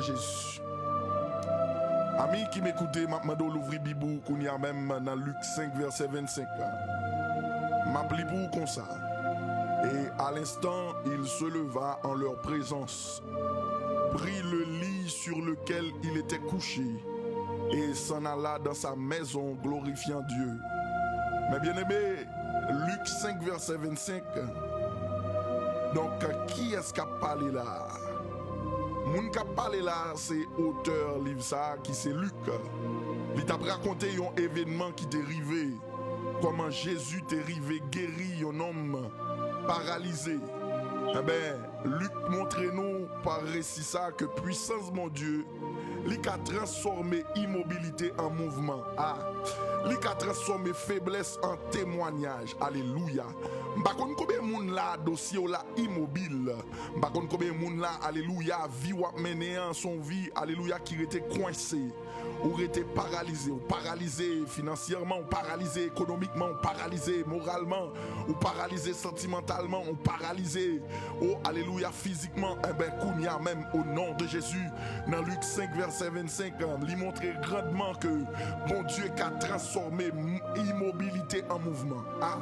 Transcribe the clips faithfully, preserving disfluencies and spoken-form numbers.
Jezi. Ami ki m ekoute, m ap mande w louvri Bib ou kounye a menm nan Lik senk, vèsè vennsenk la. M ap li pou ou konsa. Et à l'instant, il se leva en leur présence, prit le lit sur lequel il était couché, et s'en alla dans sa maison, glorifiant Dieu. Mes bien-aimés, Lik senk, vèsè vennsenk. Donk, kiyès k ap pale la a? Moun k ap pale la a, se otè liv sa a, ki se Lik. Li t ap rakonte yon evènman ki te rive, kòman Jezi te rive geri yon nonm paralize. Enben, Lik montre nou pa resi sa a ke pwisans Bondye, li ka transfòme imobilite an mouvman. A, li ka transfòme feblès an temwanyaj. Alelouya. M pa konn konbyen moun la, dosye w la imobil. M pa konn konbyen moun la, alelouya, vi w ap mennen an, se yon vi, alelouya, ki rete kwense. Ou rete paralize, ou paralize finansyèman, ou paralize ekonomikman, ou paralize moralman, ou paralize santimantalman, ou paralize, o, alelouya, fizikman. Enben, kounye a menm, o non de Jezi, nan Lik senk, vèsè vennsenk, li montre grandman ke Bondye ka transfòme m-, imobilite an mouvman. A,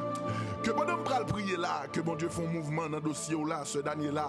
ke pandan m pral priye la, ke Bondye fè yon mouvman nan dosye w la, sè Daniela.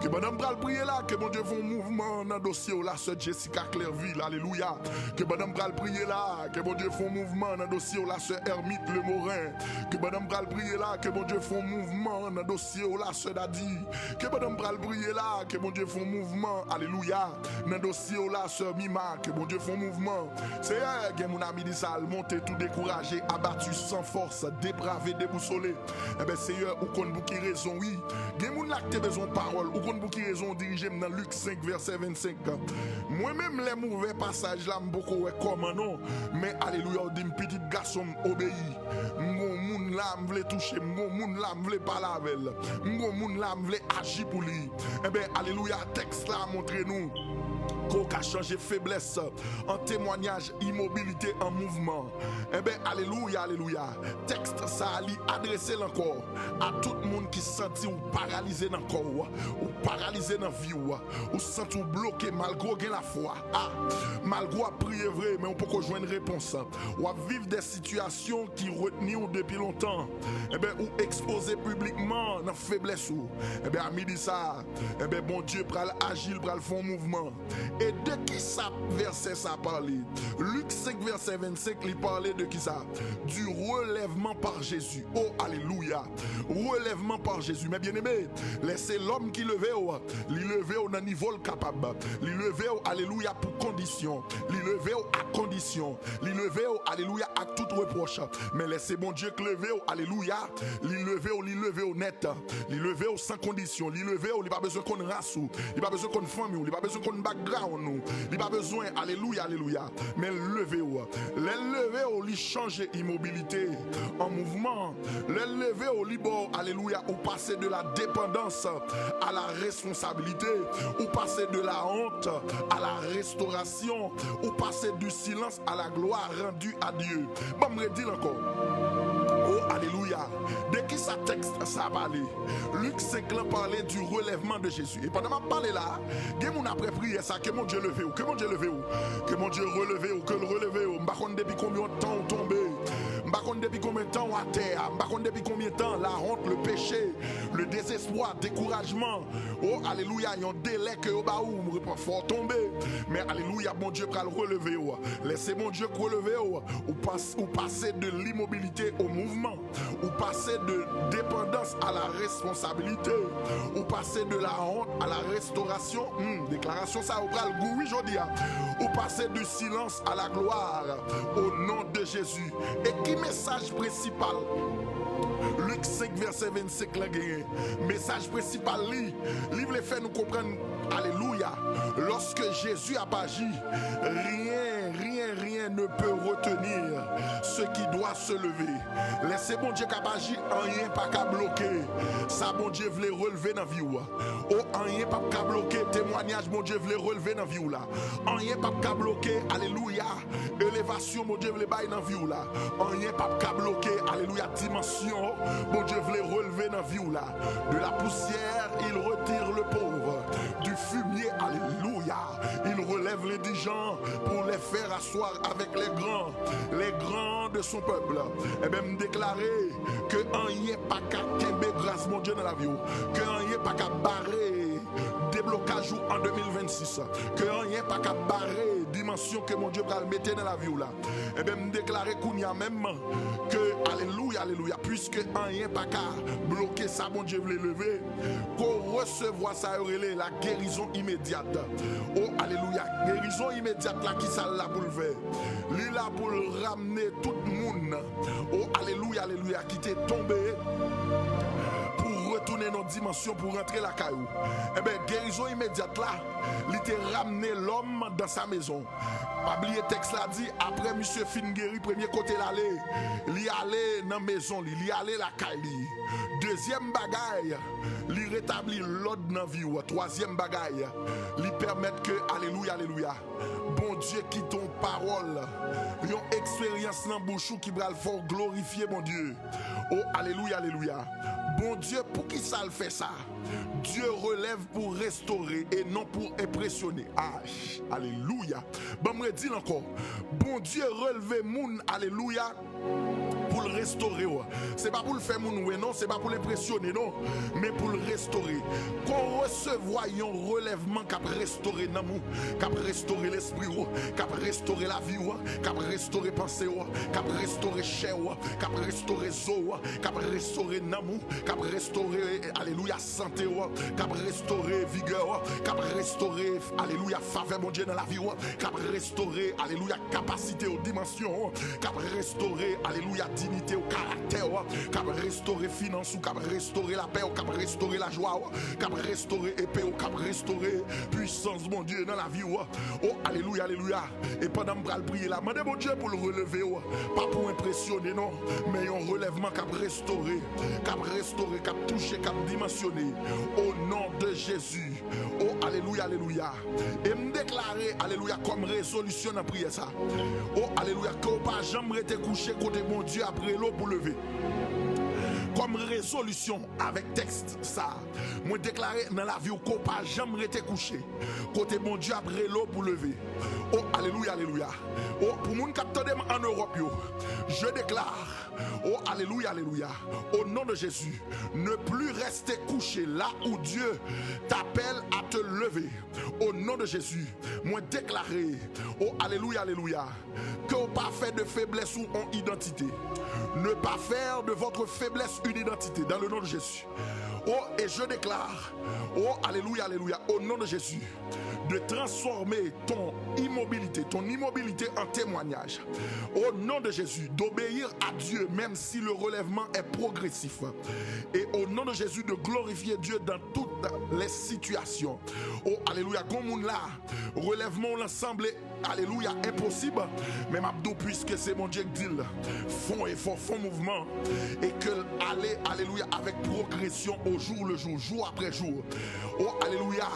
Ke pandan m pral priye la, ke Bondye fè yon mouvman nan dosye w la, sè Jessica Clerville, alelouya. Ke pandan m pral priye la, ke Bondye fè yon mouvman nan dosye w la, sè Hermite Lemorin. Ke pandan m pral priye la, ke Bondye fè yon mouvman nan dosye w la, sè Dadi. Ke pandan m pral priye la, ke Bondye fè yon mouvman, alelouya, nan dosye w la, sè Mima. Ke Bondye fè yon mouvman. Seyè, gen moun a midi sa al monte tou dekouraje, abati, san fòs, deprave, debousole. Enben, Seyè, ou konn pou ki rezon, wi. Gen moun la ki te bezwen pawòl. Ou konn pou ki rezon ou dirije m nan Lik senk, vèsè vennsenk. Mwen menm, lè m ouvè pasaj la, m poko wè kòman non. Men, alelouya, ou di m, pitit gason m, obeyi. M gon moun la, m vle touche. M gon moun la, m vle pale avè l. M gon moun la, m vle aji pou li. Enben, alelouya, tèks la montre nou ke w ka chanje feblès an temwanyaj, imobilite an mouvman. Enben, alelouya, alelouya. Tèks sa a, li adrese l ankò a tout moun ki santi w paralize nan kò w, ou paralize nan vi w, ou santi w bloke malgre w gen lafwa. A, malgre w ap priye vre, men ou poko jwenn repons. W ap viv de sitiyasyon ki retni w depi lontan. Enben, ou ekspoze piblikman nan feblès ou. Enben, a midi sa a, enben, Bondye pral aji, l pral fè yon mouvman. E de ki sa vèsè sa pale? Lik senk, vèsè vennsenk, li pale de ki sa? Du relèvement par Jésus. O, alelouya! Relèvement par Jésus. Mes bien-aimés, lè se lòm ki leve w, li leve w nan nivo l kapab. Li leve w, alelouya, pou kondisyon. Li leve w ak kondisyon. Li leve w, alelouya, ak tout repwòch. Men lè se Bondye k leve w, alelouya, li leve w, li leve w nèt. Li leve w san kondisyon. Li leve w, li pa bezwen konn ras ou. Li pa bezwen konn fanmi w. Li pa bezwen konn background ou. Li pa bezwen, alelouya, alelouya. Men l leve w. Lè l leve w, li chanje imobilite an mouvman. Lè l leve w, li ba w, alelouya, ou pase de la dépendance à la responsabilité. Ou pase de la honte à la restauration. Ou pase du silence à la gloire rendue à Dieu. Ban m redi l ankò. O, alelouya. De ki sa tèks sa pale? Lik senk lan pale du relèvement de Jésus. E pandan m ap pale la, gen moun apre priyè sa, ke Bondye leve w, ke Bondye leve w, ke Bondye releve w, ke l releve w. M pa konn depi konbyen tan ou tonbe. M pa konn depi konbyen tan ou atè a. M pa konn depi konbyen tan la honte, le péché, le désespoir, dekourajman. O, alelouya, yon delè ke yo ba ou, fò w tonbe. Men alelouya, Bondye pral releve w. Lè se Bondye k releve w, ou pas-, ou pase de l'immobilité au mouvement. Ou pase de dépendance à la responsabilité. Ou pase de la honte à la restauration. Hmm, deklarasyon sa yo pral gou wi jodi a. Ou pase du silence à la gloire au nom de Jésus. E ki mesaj prensipal Lik senk, vèsè vennsenk lan genyen? Mesaj prensipal li, li vle fè nou konprann, alelouya, lorsque Jésus a agi, rien, rien, rien ne peut retenir ce qui doit se lever. Lè se Bondye k ap aji, anyen pa ka bloke sa Bondye vle releve nan vi w. O, anyen p ap ka bloke temwanyaj Bondye vle releve nan vi w la. Anyen p ap ka bloke, alelouya, elevasyon Bondye vle bay nan vi w la. Anyen p ap ka bloke, alelouya, dimansyon Bondye vle releve nan vi w la. De la poussière, il retire le pauvre. Du fumier, alelouya, les dirigeants pour les faire asseoir avec les grands, les grands de son peuple. Ebyen, m deklare ke anyen pa ka kenbe gras Bondye nan lavi w, ke anyen pa ka bare deblokaj ou an de mil vennsis, ke anyen pa ka bare dimansyon ke Bondye pral mete nan lavi w la. Ebyen, m deklare kounye a menm ke, alelouya, alelouya, piske anyen pa ka bloke sa Bondye vle leve, ke w resevwa sa yo rele la guérison immédiate. O, alelouya, gerizon imedyat la, ki sa l la pou l fè? Li la pou l ramne tout moun, o, alelouya, alelouya, ki te tonbe pou retounen nan dimansyon, pou rantre lakay ou. Ebyen, gerizon imedyat la, li te ramne lòm dans sa maison. Pa bliye tèks la di, apre misye fin geri, premye kote l ale, li ale nan mezon li, li ale lakay li. Dezyèm bagay, li retabli lòd nan vi w. Twazyèm bagay, li pèmèt ke, alelouya, alelouya, Bondye kite yon pawòl, yon eksperyans nan bouch ou ki pral fè w glorifye Bondye. O, alelouya, alelouya. Bondye, poukisa l fè sa? Dieu relève pour restaurer et non pour impressionner. Ah, alelouya. Ban m redi l ankò. Bondye releve moun, alelouya, pou l restore w. Se pa pou l fè moun wè non, se pa pou l enpresyone non, men pou l restore. Ke w resevwa yon relèvman k ap restore nanm ou, k ap restore lespri w, k ap restore lavi w, k ap restore panse w, k ap restore chè w, k ap restore zo w, k ap restore nanm ou, k ap restore, alelouya, sante w, k ap restore vigè w, k ap restore, alelouya, favè Bondye nan lavi w, k ap restore, alelouya, kapasite w, dimansyon w, k ap restore, alelouya, diyite w, karaktè w, k ap restore finans ou, k ap restore lapè w, k ap restore lajwa w, k ap restore epe w, k ap restore pwisans Bondye nan lavi w. O, alelouya, alelouya. E pandan m pral priye la, mande Bondye pou l releve w. Pa pou enpresyone non, men yon relèvman k ap restore, k ap restore, k ap touche, k ap dimansyone. O non de Jezi. O, alelouya, alelouya. E m deklare, alelouya, kòm rezolisyon nan priyè sa. O, alelouya, ke w pa janm rete kouche kote Bondye ap rele w pou leve. Kòm rezolisyon avèk tèks sa, mwen deklare nan lavi w ke w pa janm rete kouche kote Bondye ap rele w pou leve. O, alelouya, alelouya. O, pou moun k ap tande m an Ewòp yo, je déclare, o, alelouya, alelouya, au nom de Jésus, ne plus rester couché là où Dieu t'appelle à te lever. Au nom de Jésus, mwen deklare, o, alelouya, alelouya, ke w pa fè de feblès ou yon idantite. Ne pas faire de votre faiblesse une identité, dans le nom de Jésus. Oh, et je déclare, oh, alelouya, alelouya, au nom de Jésus, de transformer ton immobilité, ton immobilité en témoignage. Au nom de Jésus, d'obéir à Dieu, même si le relèvement est progressif. Et au nom de Jésus, de glorifier Dieu dans toutes les situations. Oh, alelouya, gon moun la, relèvman w lan sanble, alelouya, enposib. Men m ap di w, piske se Bondye k di l, fè yon efò, fè yon mouvman, e ke l ale, alelouya, avèk pwogresyon au jour le jour, jou apre jou. O, alelouya,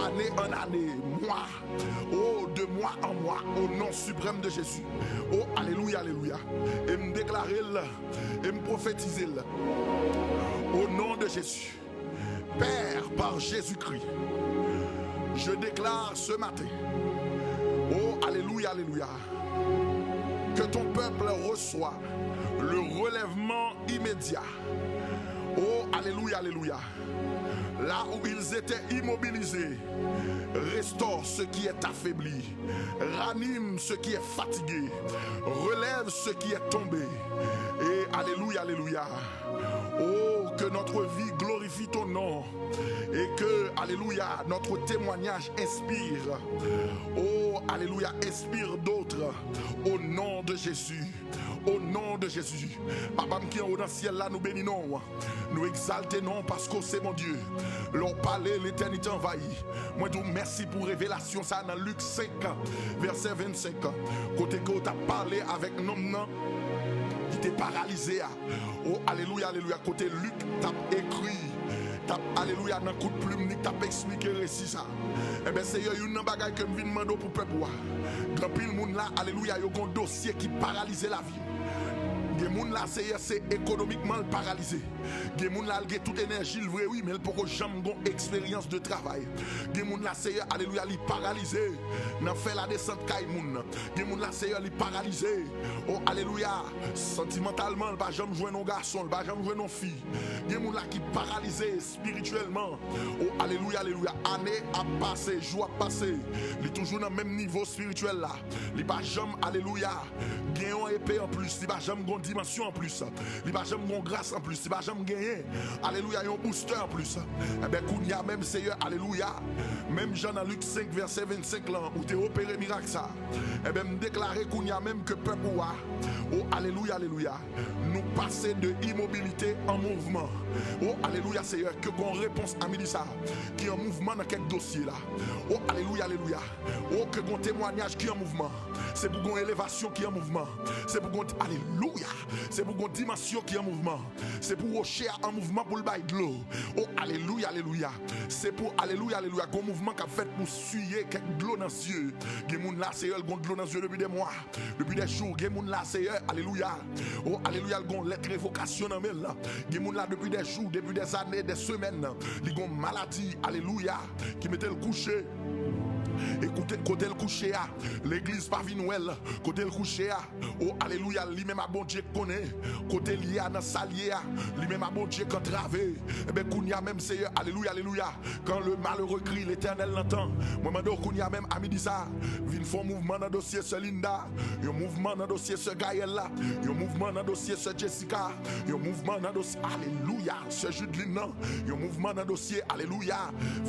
ane an ane, mwa, o, de mwa an mwa, au nom suprême de Jésus. O, alelouya, alelouya. E m deklare l, e m pwofetize l. Au nom de Jésus. Père, par Jésus-Christ, je déclare ce matin, oh, alelouya, alelouya, que ton peuple reçoit le relèvement immédiat. Oh, alelouya, alelouya. Là où ils étaient immobilisés, restaure ce qui est affaibli. Ranime ce qui est fatigué. Relève ce qui est tombé. Et alelouya, alelouya. Oh, que notre vie glorifie ton nom. Et que, alelouya, notre témoignage inspire. Oh, alelouya, inspire d'autres. Au nom de Jésus. Au nom de Jésus. Papa m ki anwo nan syèl la, nou beni non w. Nou egzalte non w paske w se Bondye. Lè w pale, letènite anvayi. Mwen di w mèsi pou revelasyon sa nan Lik senk, vèsè vennsenk. Kote ke w t ap pale avèk nonm nan ki te paralize a. O, alelouya, alelouya. Kote Lik t ap ekri, t ap, alelouya, nan kout plim li, t ap eksplike resi sa. Enben, Seyè, youn nan bagay ke m vin mande w pou pèp ou a. Gen anpil moun la, alelouya, yo gen yon dosye ki paralize lavi yo. Gen moun la, Seyè, se ekonomikman l paralize. Gen moun la, l gen tout enèji l vre, wi, men l poko janm gon eksperyans de travay. Gen moun la, Seyè, alelouya, li paralize nan fè ladesant kay moun. Gen moun la, Seyè, li paralize, o, alelouya, santimantalman, l pa janm jwenn yon gason, l pa janm jwenn yon fi. Gen moun la ki paralize espirityèlman. O, alelouya, alelouya. Ane ap pase, jou ap pase. Li toujou nan menm nivo espirityèl la. Li pa janm, alelouya, gen yon epe anplis. Li pa janm gen yon dimansyon anplis. Li pa janm gen yon gras anplis. Li pa janm genyen, alelouya, yon boustè anplis. Enben, kounye a menm, Seyè, alelouya. Menm jan nan Lik senk, vèsè vennsenk lan, ou te opere mirak sa. Enben, m deklare kounye a menm ke pèp ou a, o, alelouya, alelouya, nou pase de imobilite an mouvman. O, alelouya, Seyè, ke gon repons a midi sa ki an mouvman nan kèk dosye la. O, alelouya, alelouya. O, ke gon temwanyaj ki an mouvman. Se pou gon elevasyon ki an mouvman. Se pou gon, alelouya. Se pou gon dimansyon ki an mouvman. Se pou woche a an mouvman pou l bay dlo. O, alelouya, alelouya. Se pou, alelouya, alelouya, gon mouvman k ap fèt pou siye kèk dlo nan zye. Gen moun la, Seyè, l gon dlo nan zye depi de mwa, depi de jou. Gen moun la, Seyè, alelouya. O, alelouya, l gon lèt revokasyon nan men l. Gen moun la depi de jou, depi de zane, de semèn, li gon maladi, alelouya, ki mete l kouche. E kote, kote l kouche a, legliz pa vin wè l. Kote l kouche a, o, alelouya, li menm a Bondye k konnen. Kote l ye a, nan sa l ye a, li menm a Bondye k antrave. Enben, kounye a menm, Seyè, alelouya, alelouya. Quand le malheureux crie, l'Éternel l'entend. Mwen mande w kounye a menm, a midi sa, vin fè yon mouvman nan dosye sè Linda, yon mouvman nan dosye sè Gaël la, yon mouvman nan dosye sè Jessica, yon mouvman nan dosye, alelouya, sè Judeline nan, yon mouvman nan dosye, alelouya,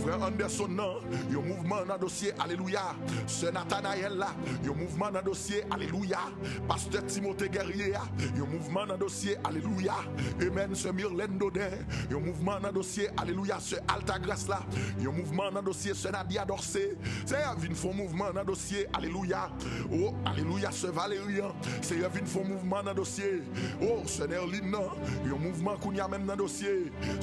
frè Anderson nan, yon mouvman nan dosye, alelouya, sè Nathanaël la, yon mouvman nan dosye, alelouya, pastè Timothée Guerrier a, yon mouvman nan dosye, alelouya, amen, sè Myrlène Dodin, yon mouvman nan dosye, alelouya, sè Altagrace la, yon mouvman nan dosye, sè Nadia Dorcé, Seyè, vin fè yon mouvman nan dosye, alelouya, o, alelouya, sè Valérie an, Seyè, vin fè yon mouvman nan dosye, o, sè Nerline nan, yon mouvman kounye a menm nan dosye,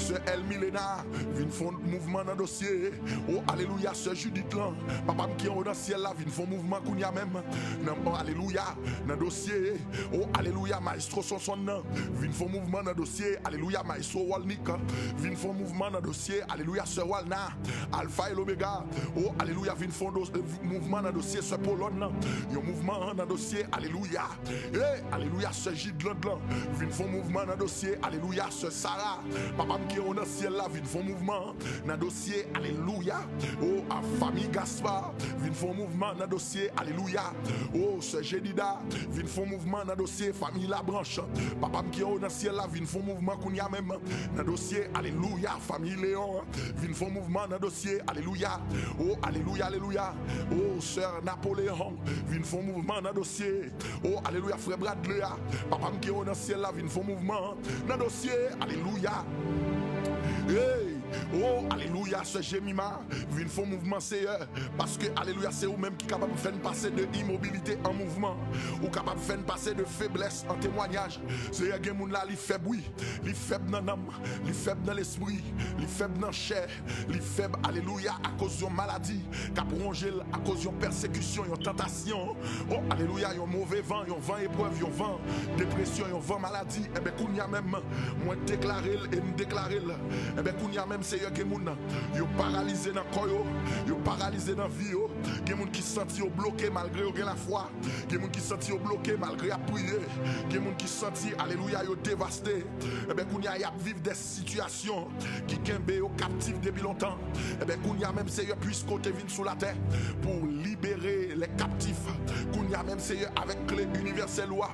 sè Elmilena, vin fè yon mouvman nan dosye, o, alelouya, sè Judith lan, papa m ki anwo nan syèl la, vin fè yon mouvman kounye a menm, nan, o, alelouya, nan dosye, o, alelouya, maestro Sonson nan, vin fè yon mouvman nan dosye, alelouya, maestro Walnick, vin fè yon mouvman nan dosye, alelouya, sè Walna, Alpha et l'Omega, o, alelouya, vin fè yon dos-, mouvman nan dosye sè Polòn nan, yon mouvman nan dosye, alelouya, e, alelouya, sè Jidland lan, vin fè yon mouvman nan dosye, alelouya, sè Sara, papa m ki anwo nan syèl la, vin fè yon mouvman nan dosye, alelouya, o, a fanmi Gaspard, vin fè yon mouvman nan dosye, alelouya, o, sè Jenida, vin fè yon mouvman nan dosye fanmi Labranche, papa m ki anwo nan syèl la, vin fè yon mouvman kounye a menm nan dosye, alelouya, fanmi Leon, vin fè yon mouvman nan dosye, alelouya, o, alelouya, alelouya, o, sè Napoléon, vin fè yon mouvman nan dosye, o, alelouya, frè Bradley a, papa m ki anwo nan syèl la, vin fè yon mouvman nan dosye, alelouya, hey, o, alelouya, sè Jemima, vin fè yon mouvman, Seyè, paske, alelouya, se ou menm ki kapab fè n pase de imobilite an mouvman, ou kapab fè n pase de feblès an temwanyaj, Seyè, gen moun la, li fèb, wi, li fèb nan nanm, li fèb nan lespri, li fèb nan chè, li fèb, alelouya, akoz yon maladi k ap wonje l, akoz yon pèsekisyon, yon tantasyon, o, alelouya, yon move van, yon van eprèv, yon van depresyon, yon van maladi, enben, kounye a menm, mwen deklare l e m deklare l, enben, kounye a menm, Seyè, gen moun, yo paralize nan kò yo, yo paralize nan vi yo, gen moun ki santi yo bloke malgre yo gen lafwa, gen moun ki santi yo bloke malgre y ap priye, gen moun ki santi, alelouya, yo devaste, enben, kounye a, y ap viv de sitiyasyon ki kenbe yo kaptif depi lontan. Enben, kounye a menm, Seyè, piske w te vin sou latè pou w libere lè kaptif, kounye a menm, Seyè, avèk kle inivèsèl ou a,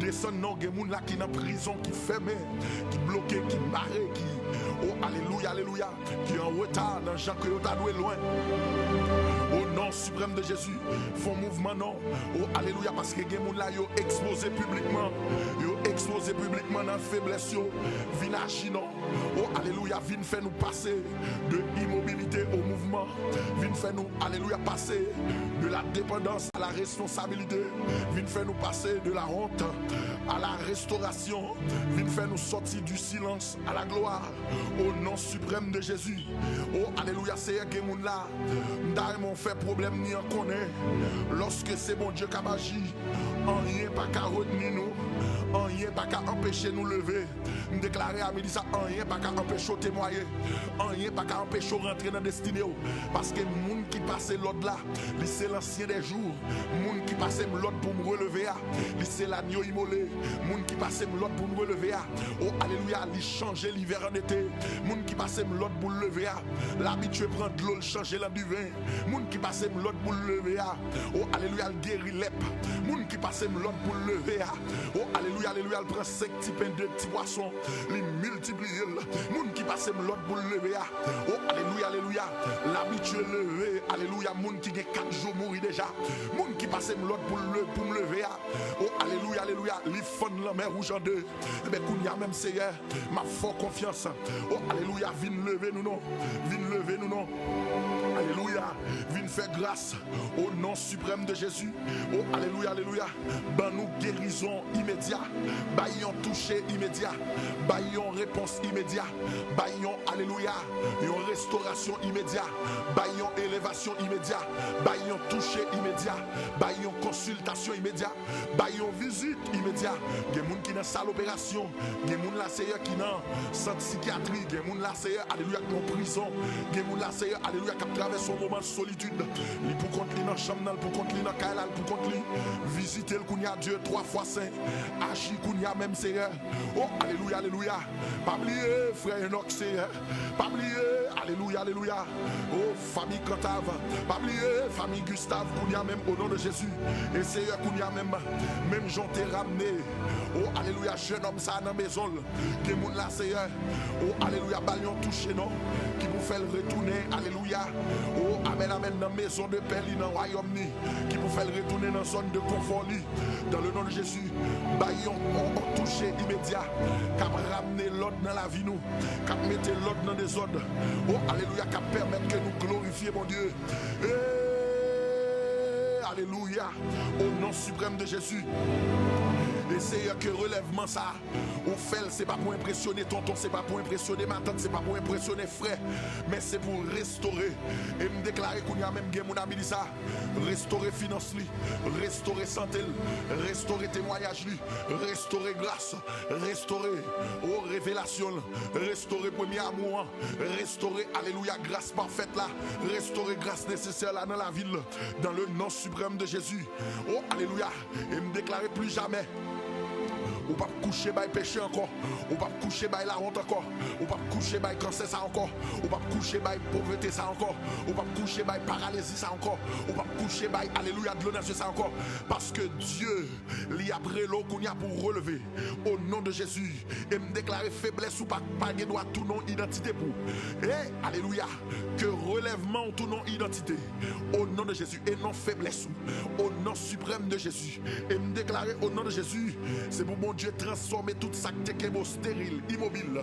desann non gen moun la ki nan prizon, ki fèmen, ki bloke, ki mare, ki, o, alelouya, alelouya, ki an reta nan jan ke yo ta dwe lwen. O non siprèm de Jezi, fè yon mouvman non. O, alelouya, paske gen moun la, yo ekspoze piblikman, yo ekspoze piblikman nan feblès yo, vin aji non. O, alelouya, vin fè nou pase de imobilite o mouvman, vin fè nou, alelouya, pase de la dépendance à la responsabilité, vin fè nou pase de la honte à la restauration, vin fè nou sòti du silence à la gloire, au nom suprême de Jésus. Oh, alelouya, Seyè, gen moun la, m ta renmen w fè pwoblèm ni an konnen, lòske se Bondye k ap aji, anyen pa ka retni nou, anyen pa ka anpeche nou leve. M deklare a midi sa, anyen pa ka anpeche w temwaye, anyen pa ka anpeche w rantre nan destine w, paske moun ki pase lòd la, li se lansyen dè jou. Moun ki pase m lòd pou m releve a, li se lanyo imole. Moun ki pase m lòd pou m releve a, o alelouya, li chanje livè an ete. Moun ki pase m lòd pou l leve a, l abitye pran dlo, l chanje l an diven. Moun ki pase m lòd pou l leve a, o alelouya, l geri lèp. Moun ki pase m lòd pou l leve a, o alelouya, alelouya, l pran senk ti pen, de ti pwason, li miltipliye l. Moun ki pase m lòd pou l leve a, o alelouya, alelouya, l abitye leve, alelouya, moun ki gen kat jou mouri deja. Moun ki pase m lòd pou l le-, pou m leve a, o alelouya, alelouya, li fann lanmè wouj an de. Enben, kounye a menm, Seyè, m ap fè w konfyans. O alelouya, vin leve nou non. Vin leve nou non. Alelouya, vin fè gras. O non siprèm de Jezi. O alelouya, alelouya. Ban nou gerizon imedya. Bay yon touche imedya. Bay yon repons imedya. Bay yon, alelouya, yon restorasyon imedya. Bay yon elevasyon imedya. Bay yon touche imedya. Bay yon konsiltasyon imedya. Bay yon vizit imedya. Gen moun ki nan sal operasyon. Gen moun la, Seyè, ki nan sant sikyatri. Gen moun la, Seyè, alelouya, ki nan prizon. Gen moun la, Seyè, alelouya, k ap travèse yon moman solitid. Li pou kont li nan chanm nan, li pou kont li nan kay la, li pou kont li. Vizite l kounye a, Dye twa fwa sen. Aji kounye a menm, Seyè. O, alelouya, alelouya. Pa bliye frè Enòk, Seyè. Pa bliye, alelouya, alelouya. O, fanmi Kantav. Pa bliye fanmi Gistav kounye a menm, o non de Jezi. E Seyè, kounye a menm, menm jan w te ramne, o, alelouya, jennonm sa a nan mezon l. Gen moun la, Seyè. O, alelouya, ba l yon touche non, ki pou fè l retounen, alelouya. O, amèn, amèn, nan mezon de pè li, nan wayòm li, ki pou fè l retounen nan zòn de konfò li. Dans le nom de Jésus, bay yon, yon, yon touche imedya k ap ramne lòd nan lavi nou, k ap mete lòd nan dezòd. O, alelouya, k ap pèmèt ke nou glorifye Bondye. E, alelouya, o non siprèm de Jezi. E Seyè, ke relèvman sa a, ou fè l, se pa pou enpresyone tonton, se pa pou enpresyone matant, se pa pou enpresyone frè, men se pou restore. E m deklare kounye a menm, gen moun a midi sa, restore finans li, restore sante l, restore temwayaj li, restore gras, restore, o, revelasyon l, restore premye amou an, restore, alelouya, gras pafèt la, restore gras nesesè la nan lavi l, dans le nom suprême de Jésus. O, alelouya, e m deklare pli jamè ou p ap kouche bay peche ankò. Ou p ap kouche bay lawont ankò. Ou p ap kouche bay kansè sa ankò. Ou p ap kouche bay povrete sa ankò. Ou p ap kouche bay paralizi sa ankò. Ou p ap kouche bay, alelouya, dlo nan zye sa ankò. Paske Dye, li ap rele w kounye a pou w releve. O non de Jezi. E m deklare feblès ou pa, pa gen dwa tounen yon idantite pou ou. E, alelouya, ke relèvman w tounen yon idantite. O non de Jezi. E non feblès ou. O non siprèm de Jezi. E m deklare, o non de Jezi, se pou Bondye transfòme tout sa k te kenbe w steril, imobil,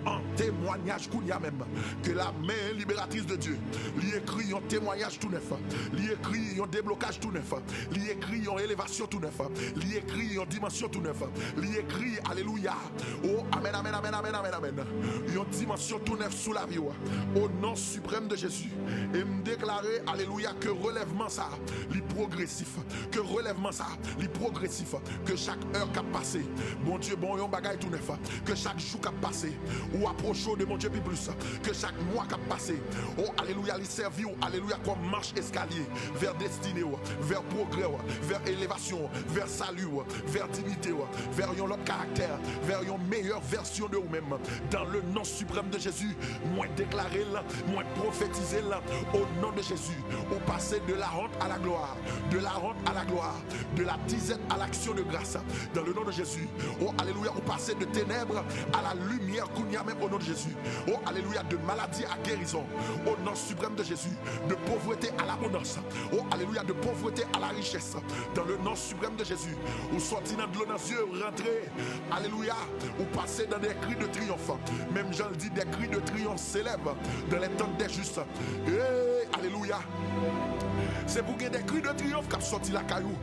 an temwayaj kounye a menm, ke la men liberatris de Dye, li ekri yon temwayaj tou nèf, li ekri yon deblokaj tou nèf, li ekri yon elevasyon tou nèf, li ekri yon dimansyon tou nèf, li ekri, alelouya, o, amèn, amèn, amèn, yon dimansyon tou nèf sou lavi w, o non siprèm de Jezi. E m deklare, alelouya, ke relèvman sa, li pwogresif. Ke relèvman sa, li pwogresif. Ke chak è k ap pase, Bondye ba w yon bagay tou nèf. Ke chak jou k ap pase, ou apwoche w de Bondye pi plis. Ke chak mwa k ap pase, o, alelouya, li sèvi w, alelouya, kòm mach eskalye vè destine w, vè pwogrè w, vè elevasyon w, vè sali w, vè diyite w, vè yon lòt karaktè, vè yon meyè vèsyon de ou menm. Dans le nom suprême de Jésus, mwen deklare l, mwen pwofetize l, o non de Jezi. Ou pase de la honte à la gloire, de la honte à la gloire, de la disette à l'action de grâce. Dans le nom de Jésus. O alelouya, ou pase de ténèbres à la lumière kounye a menm, o non de Jezi. O alelouya, de maladie à guérison, o non siprèm de Jezi. De pauvreté à l'abondance, o alelouya, de pauvreté à la richesse. Dans le nom suprême de Jésus. Ou sòti nan dlo nan zye, ou rantre, alelouya, ou pase dans des cris de triomphe. Menm jan l di, des cris de triomphe s'élèvent dans les tentes des justes. E, alelouya. Se pou gen de kri de triyonf k ap sòti lakay ou.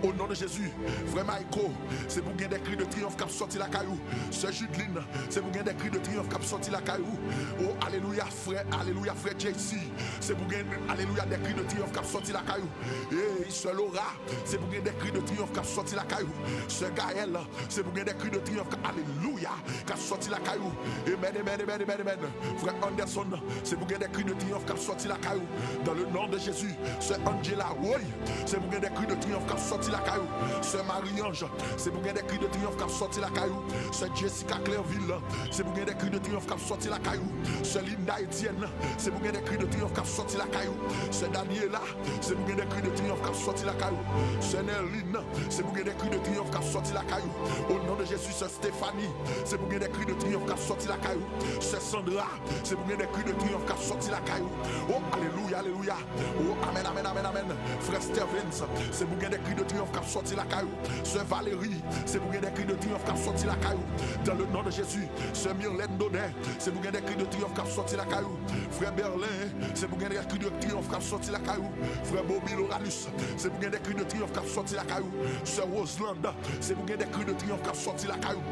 O non de Jezi, frè Mayko, se pou gen de kri de triyonf k ap sòti lakay ou. Sè Jidlin, se pou gen de kri de triyonf k ap sòti lakay ou. O alelouya, frè, alelouya, frè J C, se pou gen, alelouya, de kri de triyonf k ap sòti lakay ou. Ey, sè Lora, se pou gen de kri de triyonf k ap sòti lakay ou. Sè Gaël, se pou gen de kri de triyonf, alelouya, k ap sòti lakay ou. Amen, amen, amen, amen, amen. Frè Anderson, se pou gen de kri de triyonf k ap sòti lakay ou. Dans le nom de Jésus, sè Angela, woy, se pou gen de kri de triyonf k ap sòti lakay ou. Sè Marie-Ange, se pou gen de kri de triyonf k ap sòti lakay ou. Sè Jessica Clerville, se pou gen de kri de triyonf k ap sòti lakay ou. Sè Linda Etienne, se pou gen de kri de triyonf k ap sòti lakay ou. Sè Daniela, se pou gen de kri de triyonf k ap sòti lakay ou. Sè Nerline, se pou gen de kri de triyonf k ap sòti lakay ou. O non de Jezi, sè Stéphanie, se pou gen de kri de triyonf k ap sòti lakay ou. Sè Sandra, se pou gen de kri de triyonf k ap sòti lakay ou. O, alelouya, alelouya. O, amèn, amèn, amèn, amèn. Frè Stervens, se pou gen de kri de triyonf k ap sòti lakay ou. Sè Valérie, se pou gen de kri de triyonf k ap sòti lakay ou. Dans le nom de Jésus, sè Myrlène Daudet, se pou gen de kri de triyonf k ap sòti lakay ou. Frè Berlin, se pou gen de kri de triyonf k ap sòti lakay ou. Frè Bobby Loranus, se pou gen de kri de triyonf k ap sòti lakay ou. Sè Roselande, se pou gen de kri de triyonf k ap sòti lakay ou.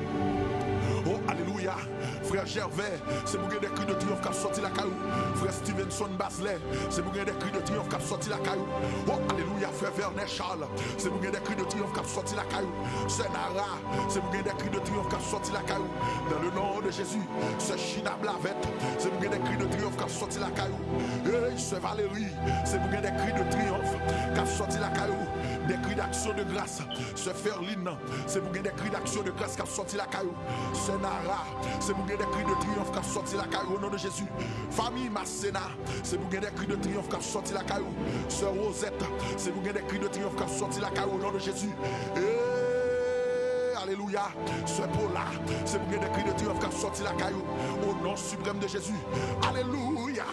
O, alelouya. Frè Gervais, se pou gen de kri de triyonf k ap sòti lakay ou. Frè Stevenson Basley, se pou gen de kri de triyonf k ap sòti lakay ou. O, alelouya. Frè Vernet Charles, se pou gen de kri de triyonf k ap sòti lakay ou. Sè Nara, se pou gen de kri de triyonf k ap sòti lakay ou. Dans le nom de Jésus, sè China Blavette, se pou gen de kri de triyonf k ap sòti lakay ou. Ey, sè Valérie, se pou gen de kri de triyonf k ap sòti lakay ou. De kri d'aksyon de gras. Sè Ferline, se pou gen de kri d'aksyon de gras k ap sòti lakay ou. Sè Nara, se pou gen de kri de triyonf k ap sòti lakay ou, o non de Jezi. Fanmi Masena, se pou gen de kri de triyonf k ap sòti lakay ou. Sè Rosette, se pou gen de kri de triyonf k ap sòti lakay ou, o non de Jezi. E, alelouya. Sè Paula, se pou gen de kri de triyonf k ap sòti lakay ou, o non siprèm de Jezi. Alelouya.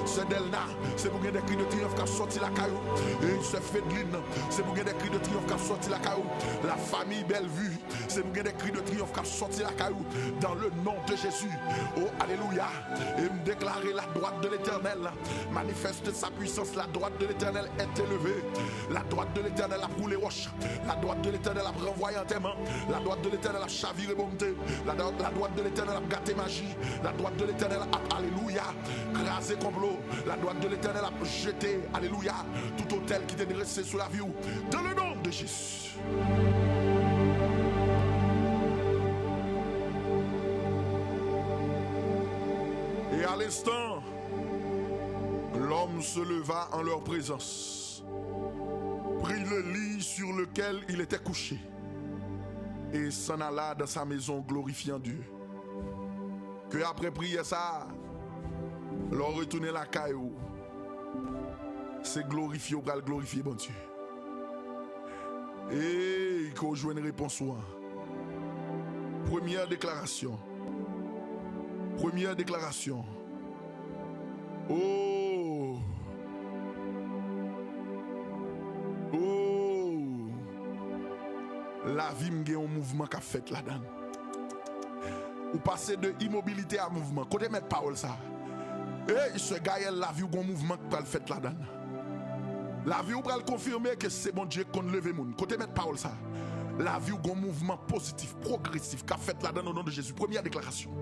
Sè Delna, se pou gen de kri de triyonf k ap sòti lakay ou. E sè Fedline, se pou gen de kri de triyonf k ap sòti lakay ou. La famille Bellevue, se pou gen de kri de triyonf k ap sòti lakay ou. Dans le nom de Jésus. O, alelouya. E m deklare la droite de l'Éternel manifeste sa puissance. La droite de l'Éternel est élevée. La droite de l'Éternel ap woule wòch. La droite de l'Éternel ap ranvwaye antèman. La droite de l'Éternel ap chavire bonte. La, la droite de l'Éternel ap gate maji. La droite de l'Éternel ap, alelouya, kraze konplo. La droite de l'Éternel ap jete, alelouya, tout otèl ki te drese sou lavi w. Dans le nom de Jésus. Et à l'instant, l'homme se leva en leur présence, prit le lit sur lequel il était couché, et s'en alla dans sa maison, glorifiant Dieu. Ke apre priyè sa a, lè w retounen lakay ou, se glorifye w pral glorifye Bondye. E ke w jwenn repons ou an. Premyè deklarasyon. Premyè deklarasyon. Oh! Oh! Lavi m gen yon mouvman k ap fèt ladan l. Ou pase de imobilite a mouvman. Kote mèt pawòl sa? Ey, sè Gaël, lavi w gon mouvman k pral fèt ladan l. Lavi w pral konfime ke se Bondye k konn leve moun. Kote mèt pawòl sa? Lavi w gon mouvman pozitif, pwogresif k ap fèt ladan l, o non de Jezi. Premyè deklarasyon.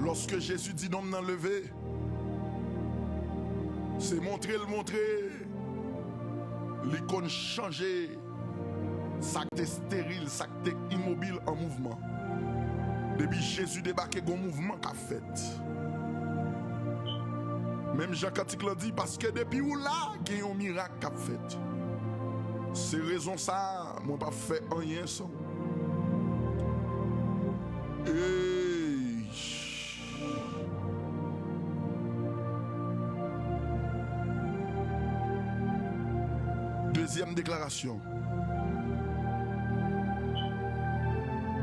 Lòske Jezi di nonm nan leve, se montre l montre li konn chanje sa k te esteril, sa k te imobil an mouvman. Depi Jezi debake, gon mouvman k ap fèt. Menm jan kantik lan di, paske depi ou la, gen yon mirak k ap fèt. E rezon sa a, mwen p ap fè anyen san ou. Ey! Dezyèm deklarasyon.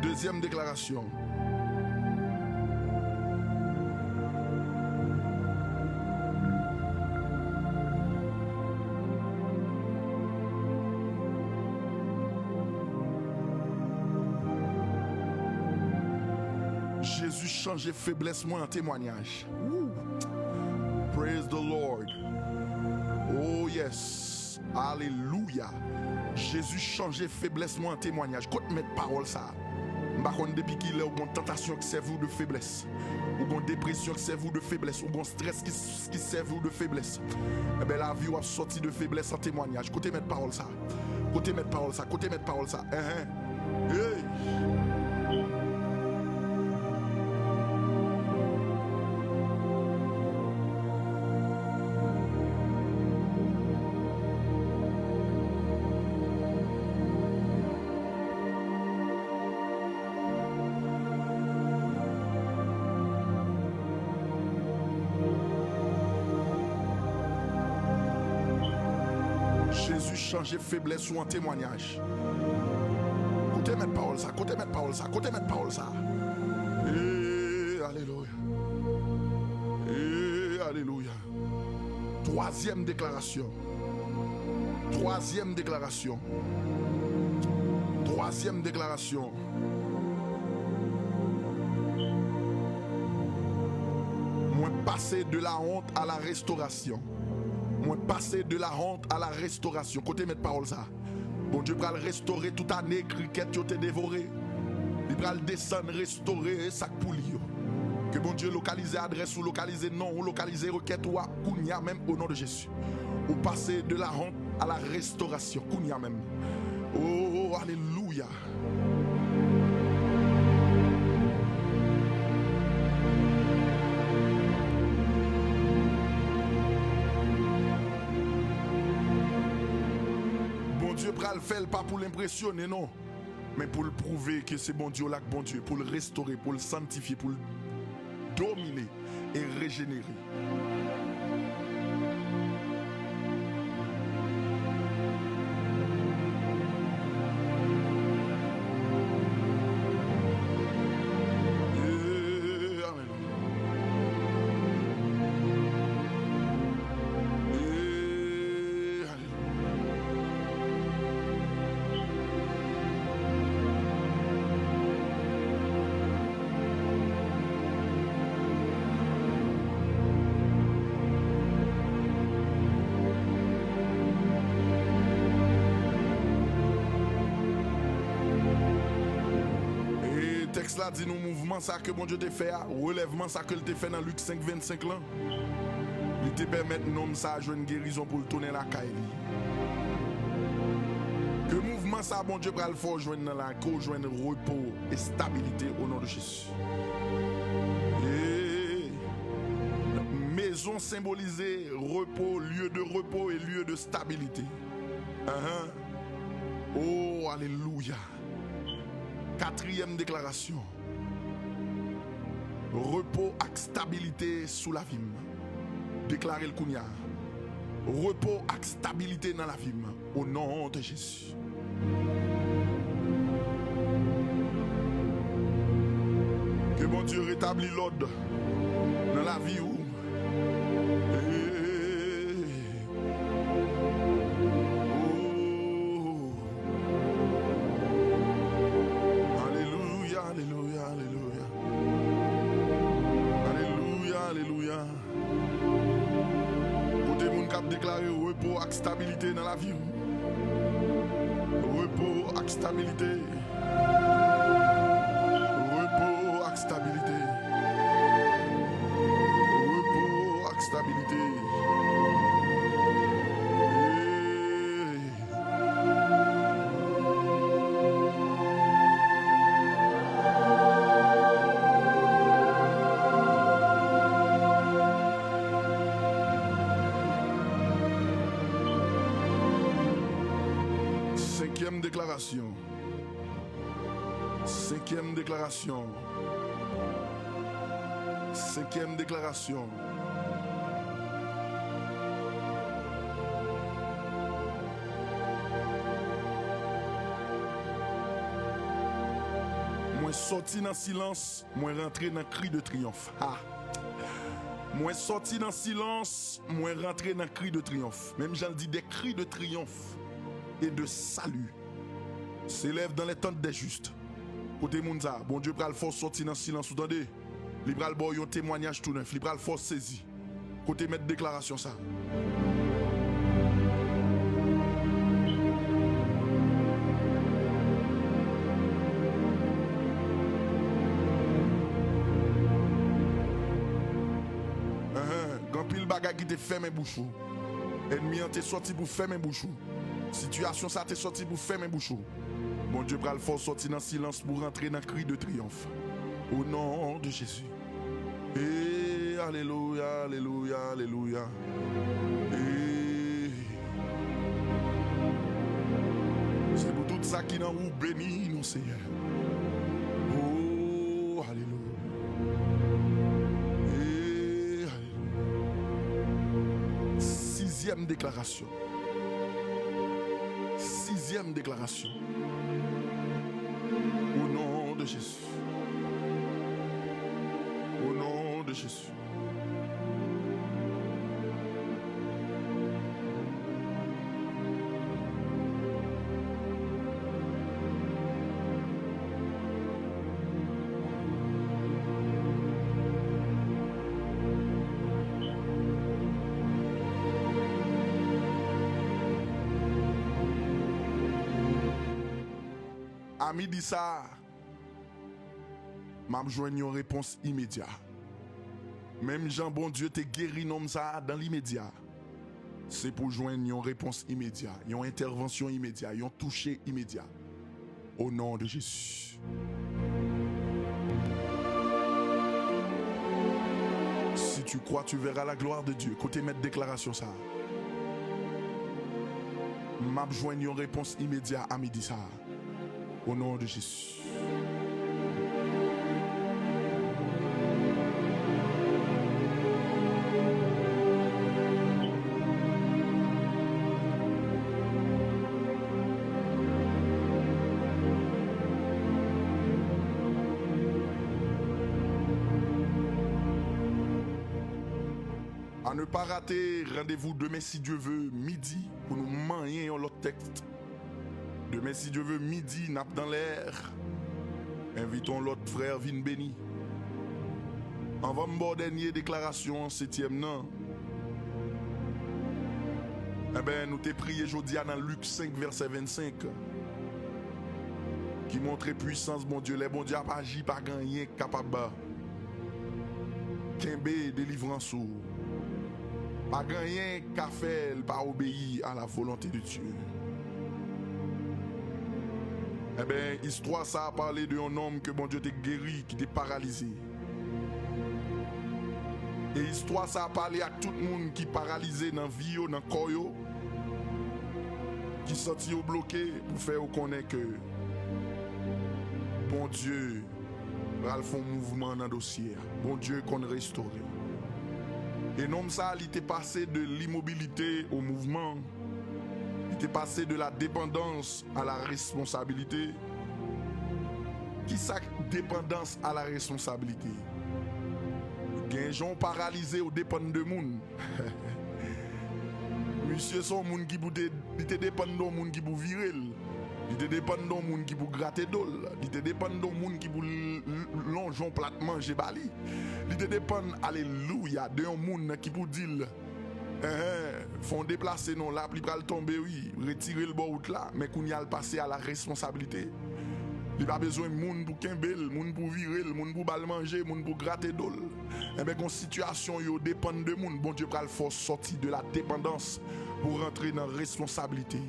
Dezyèm deklarasyon. Jezi chanje feblès mwen an temwanyaj. Woo! Praise the Lord. Oh yes. Alelouya. Jezi chanje feblès mwen an temwanyaj. Kot mèt pawòl sa a? M pa konn depi kilè ou gon tantasyon ki sèvi w de feblès. Ou gon depresyon ki sèvi w de feblès. Ou gon strès ki, ki sèvi w de feblès. Enben, lavi w ap sòti de feblès an temwanyaj. Kote mèt pawòl sa a? Kote mèt pawòl sa? Kote mèt pawòl sa? Enhen. Hey! Jezi chanje feblès ou an temwanyaj. Kote mèt pawòl sa? Kote mèt pawòl sa? Kote mèt pawòl sa? Ee, alelouya. Ee, alelouya. Twazyèm deklarasyon. Twazyèm deklarasyon. Twazyèm deklarasyon. Mwen pase de la honte à la restauration. Mwen pase de la honte à la restauration. Kote mèt pawòl sa? Bondye pral restore tout ane krikèt yo te devore. Li pral desann restore sa k pou li yo. Ke Bondye lokalize adrès ou, lokalize non ou, lokalize rekèt ou a kounye a menm, o non de Jezi. Ou pase de la honte à la restauration kounye a menm. Oh, alelouya. Bondye pral fè l pa pou l enpresyone, non, men pou l pwouve ke se Bondye w la k Bondye, pou l restore, pou l sanntifye, pou l domine e rejenere. Ee, alelouya. Ee, alelouya. E tèks la di nou mouvman sa ke Bondye te fè a, relèvman sa ke l te fè nan Lik senk vennsenk lan, li te pèmèt nonm sa a jwenn gerizon pou l tounen lakay li. Ke mouvman sa a Bondye pral fè w jwenn nan la, ke w jwenn repo e stabilite o non de Jezi. E mezon senbolize repo, lieu de repos et lieu de stabilité. Ahan. Oh, alelouya. Katriyèm deklarasyon. Repo ak stabilite sou lavi m. Deklare l kounye a. Repo ak stabilite nan lavi m. O non de Jezi. Ke Bondye retabli lòd nan lavi w. Hey. Oh. Alelouya, alelouya, alelouya. Alelouya, alelouya. Kote moun k ap deklare repo ak stabilite nan lavi w? Repo ak stabilite. Repo ak stabilite. Repo ak stabilite. Hey. Senkyèm deklarasyon. Senkyèm deklarasyon. Senkyèm deklarasyon. Mwen sòti nan silans, mwen rantre nan kri de triyonf. Ha! Mwen sòti nan silans, mwen rantre nan kri de triyonf. Menm jan l di, des cris de triomphe et de salut s'élèvent dans les tentes des justes. Kote moun sa, Bondye pral fè w sòti nan silans ou, tande. Li pral ba w yon temwayaj tou nèf, li pral fè w sezi. Kote mèt deklarasyon sa? Enhen, gen anpil bagay ki te fèmen bouch ou. Ènmi an te sòti pou fèmen bouch ou. Sitiyasyon sa te sòti pou fèmen bouch ou. Bondye pral fè w sòti nan silans pou rantre nan kri de triyonf. O non de Jezi. E, alelouya, alelouya, alelouya. E, se pou tout sa ki nan ou beni nou, Senyè. O, alelouya. E, alelouya. Sizyèm deklarasyon. Sizyèm deklarasyon. O non de Jezi. O non de Jezi. A midi sa a, m ap jwenn yon repons imedya. Menm jan Bondye te geri nonm sa a dan limedya, se pou jwenn yon repons imedya, yon entèvansyon imedya, yon touche imedya. O non de Jezi. Si tu crois, tu verras la gloire de Dieu. Kote mèt deklarasyon sa a? M ap jwenn yon repons imedya a midi sa a. O non de Jezi. À ne pas rater, rendez-vous demain si Dieu veut, midi, pou nou manyen yon lòt tèks. Demen, si Dye ve, midi, n ap nan lè. Envite yon lòt frè vin beni. Anvan m ba w dènye deklarasyon an, setyèm nan, enben, nou te priye jodi a nan Lik senk, vèsè vennsenk, ki montre pwisans Bondye. Lè Bondye ap aji, pa gen anyen k kapab kenbe delivrans ou. Pa gen anyen k ka fè l pa obeyi a la volonte de Dye. Enben, istwa sa a pale de yon nonm ke Bondye te geri, ki te paralize. E istwa sa a pale ak tout moun ki paralize nan vi yo, nan kò yo, ki santi yo bloke, pou fè yo konnen ke Bondye pral fè yon mouvman nan dosye a. Bondye konn restore. E nonm sa a, li te pase de l'immobilité au mouvement. Li te pase de la dépendance à la responsabilité. Kisa k depandans a la responsabilite? Gen jan w paralize, w depann de moun. Misye se yon moun ki pou te, li te depann de yon moun ki pou vire l. Li te depann de yon moun ki pou grate do l. Li te depann de yon moun ki pou l, l, lonje yon plat manje ba li. Li te depann, alelouya, de yon moun ki pou di l, enhen, fè yon deplase non, lapli pral tonbe wi, retire l bò wout la. Men kounye a l pase a la responsabilite. Li pa bezwen moun pou kenbe l, moun pou vire l, moun pou ba l manje, moun pou grate do l. Enben, gon sitiyasyon yo depann de moun. Bondye pral fè w sòti de la depandans pou rantre nan responsablite,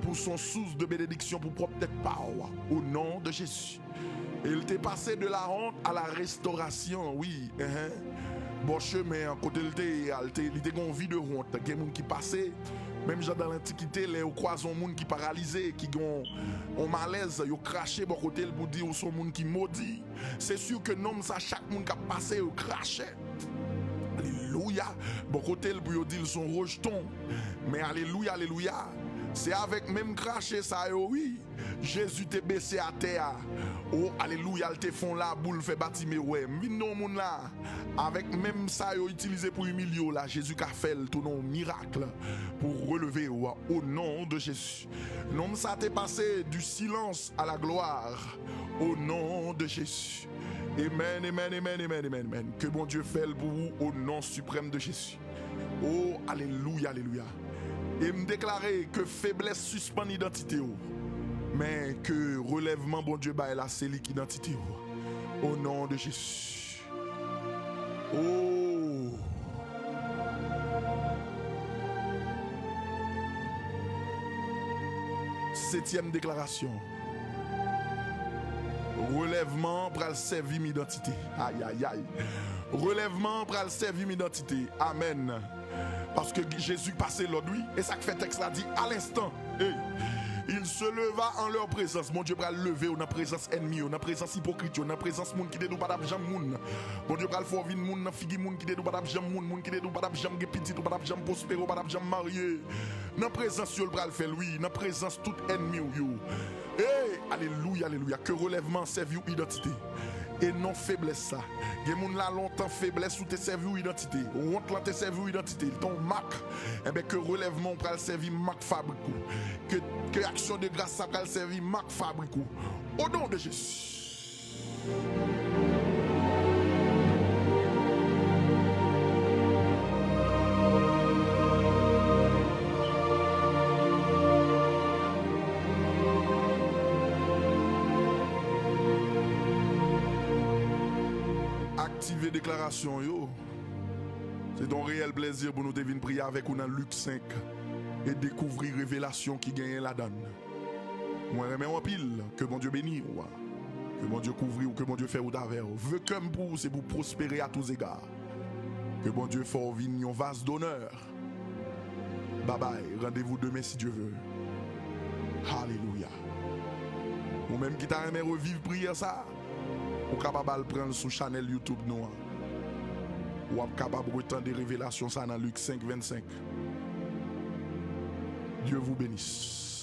pou s on sous de benediksyon pou pwòp tèt pa w, o non de Jezi. E l te pase de la honte à la restauration, wi, enhen. Bò chemen an, kote l te ye a, l te, li te gen yon vi de wont. Gen moun ki pase Menm jan dan lantikite, lè yo kwaze yon moun ki paralize, ki gen yon, yon malèz, yo krache bò kote l pou di ou se yon moun ki modi. Se si ke nonm sa, chak moun k ap pase, yo krache. Alelouya. Bò kote l pou yo di l se yon rejton. Men alelouya, alelouya. Se avèk menm krache sa yo, wi. Jezi te bese atè a. O, alelouya, l te fè yon labou, l fè Batime wè. M vin di yon moun la, avèk menm sa yo itilize pou imilye w la, Jezi ka fè l tounen yon mirak pou releve w, o non de Jezi. Nonm sa te pase du silence à la gloire, o non de Jezi. Amen, amen, amen, amen, amen, amen. Ke Bondye fè l pou ou, o non siprèm de Jezi. O, alelouya, alelouya. E m deklare ke feblès sispann idantite w, men ke relèvman Bondye bay la, se li ki idantite w. O non de Jezi. O. Setyèm deklarasyon. Relèvman an pral sèvi m idantite. Ayayay. Relèvman an pral sèvi m idantite. Amèn. Paske Jezi pase lòd, wi. E sa k fè tèks la di, à l'instant, hey, il se leva en leur présence. Bondye pral leve w nan prezans ènmi yo, nan prezans ipokrit yo, nan prezans moun ki te di w pa t ap janm moun. Bondye pral fè w vin moun nan figi moun ki te di w pa t ap janm moun, moun ki te di w pa t ap janm gen pitit, ou pa t ap janm pwospere, ou pa t ap janm marye. Nan prezans yo, l pral fè l, wi, nan prezans tout ènmi w yo. Hey, alelouya, alelouya. Ke relèvman an sèvi w idantite. E non feblès sa. Gen moun la lontan feblès ou te sèvi w idantite. Wont lan te sèvi w idantite. Li te yon mak. Enben ke relèvman w pral sèvi mak fabrik ou. Ke, ke aksyon de gras sa pral sèvi mak fabrik ou. O non de Jezi. Aktive deklarasyon yo. Se te yon reyèl plezi pou nou te vin priye avèk ou nan Lik senk e dekouvri revelasyon ki genyen ladan l. Mwen renmen w anpil. Ke Bondye beni w. Ke Bondye kouvri w, ke Bondye fè wout avè w. Ve kè m pou ou se pou pwospere à tous égards. Ke Bondye fè w vin yon vase d'honneur. Babay, randevou demen si Dye ve. Alelouya. Ou menm ki ta renmen reviv priyè sa, ou kapab al pran l sou chanèl YouTube nou an. W ap kapab retande revelasyon sa nan Lik senk vennsenk. Dieu vous bénisse.